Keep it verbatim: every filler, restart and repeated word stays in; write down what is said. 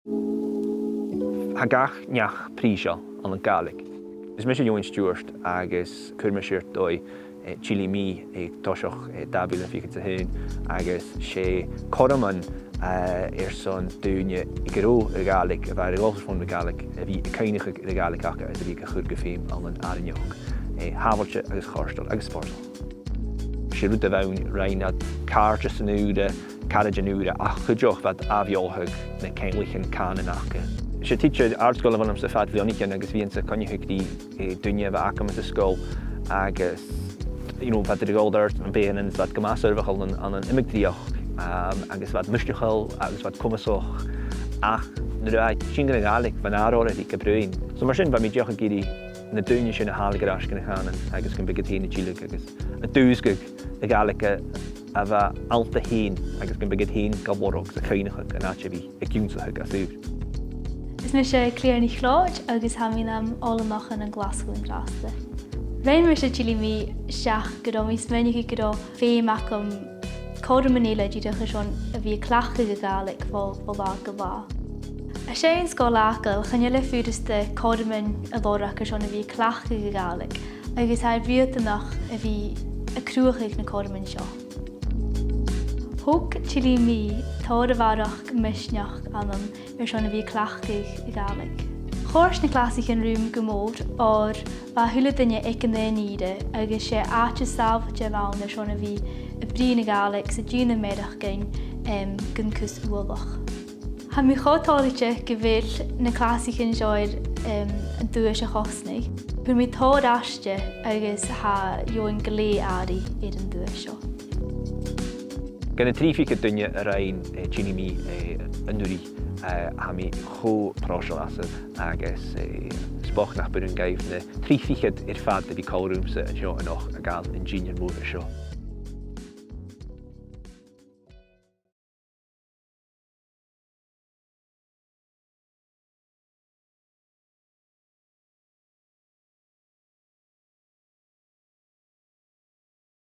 Tha gach neach prìseil ann an Gàidhlig. Is mise Eòghann Stiùbhart agus chuir mise air dòigh, eh, Tilly Me, eh, toiseach, eh, dà mhìle fichead 's a h-aon, agus 's e cothroman, eh, airson daoine aig an robh a' Ghàidhlig, a bha air a dhol air fòn na Gàidhlig, a bhith a' cuimhneachadh air a' Ghàidhlig aca agus a bhith ga chur gu feum ann an àrainneachd, eh, shàbhailte agus chomhartail agus spòrsail. 'S e rud a bh' ann, rinn iad càirdeasan ùra, caraidean ùra, ach cuideachd bha iad a' beothachadh na ceanglaichean cànain aca. 'S e tidsear àrd-sgoile a bh' annamsa fad bhliadhnaichean agus bhithinn-sa a' coinneachadh ri, eh, daoine a bh' agam sa sgoil agus, you know, bha iad air a dhol air adhart nam beathannan, bha iad gu math soirbheachail ann an, ann an iomadh dreuchd, um, agus bha iad misneachail agus bha iad comasach, ach nuair a bha iad a' tighinn gun a' Ghàidhlig, bha an ath-òran aca a' bruidhinn. So mar sin, bha mi dìreach ag iarraidh na daoine sin a thàladh air ais gun a' chànan agus gum biodh iad fhèin a' tilleadh agus a' dùsgadh a' Ghàidhlig a, a bha allta fhèin agus gum biodh iad fhèin ga lorg 's a' cuimhneachadh an àite a bhith ag ionnsachadh às ùr. Is mise Claire NicLeòid agus tha mi nam oileanach ann an Glaschu an-dràsta. Rinn mise Tilly Me seach gun robh mi a' smaoineachadh gun robh feum agam cothroman eile dìreach airson a bhith a' cleachdadh a' Ghàidhlig bho, bho là gu là. Às dèidh an sgoil fhàgail, chan eil e furasta cothroman a lorg airson a bhith a' cleachdadh a' Ghàidhlig, agus tha e riatanach a bhith a' cruthachadh na cothroman seo. Thug Tilly Me tòrr a bharrachd misneachd annam airson a bhith a' cleachdadh a' Ghàidhlig. Chòrd na clasaichean rium gu mòr, oir bha a h-uile duine aig an aon ìre, agus 's e àite sàbhailte a bh' ann airson a bhith a' bruidhinn a' Ghàidhlig 's a' dèanamh mearachdan, em, gun cus uallach. Tha mi cho toilichte gu bheil na clasaichean seo air, em, an duais a chosnadh. Fhuair mi tòrr aiste agus tha Eòghann glè àraidh air an duais seo. Dha na trì fichead duine a rinn, eh, Tilly Me, eh, an-uiridh, eh, tha mi cho pròiseil asaibh agus, eh, 's bochd nach b' urrainn dhaibh na trì fichead air fad a bhith còmhla riumsa an seo a-nochd a' gabhail an dinnear mòr seo.